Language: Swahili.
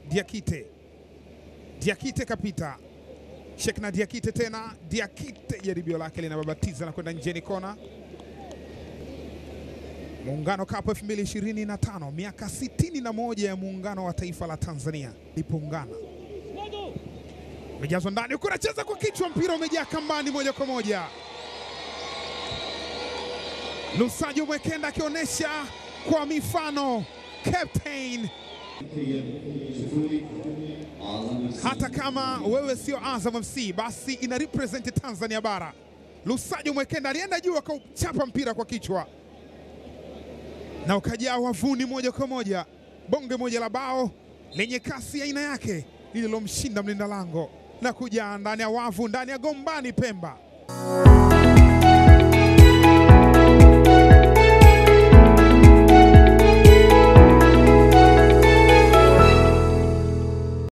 Diakite. Diakite kapita. Shekna Diakite tena. Diakite jaribio lake linababatiza na kwenda nje, ni kona. Muungano Cup 2025, miaka 61 ya muungano wa taifa la Tanzania lipoungana. Umejazwa ndani huko, anacheza kwa kichwa, mpira umejaa kambani moja kwa moja. Lusajo Mwekenda akionyesha kwa mifano captain. Hata kama wewe sio Azam FC, basi ina represent Tanzania bara. Lusajo Mwekenda alienda juu akauchapa mpira kwa kichwa na ukajaa wavuni moja kwa moja. Bonge moja la bao lenye kasi aina yake lililomshinda mlinda lango na kujaa ndani ya wavu ndani ya Gombani Pemba.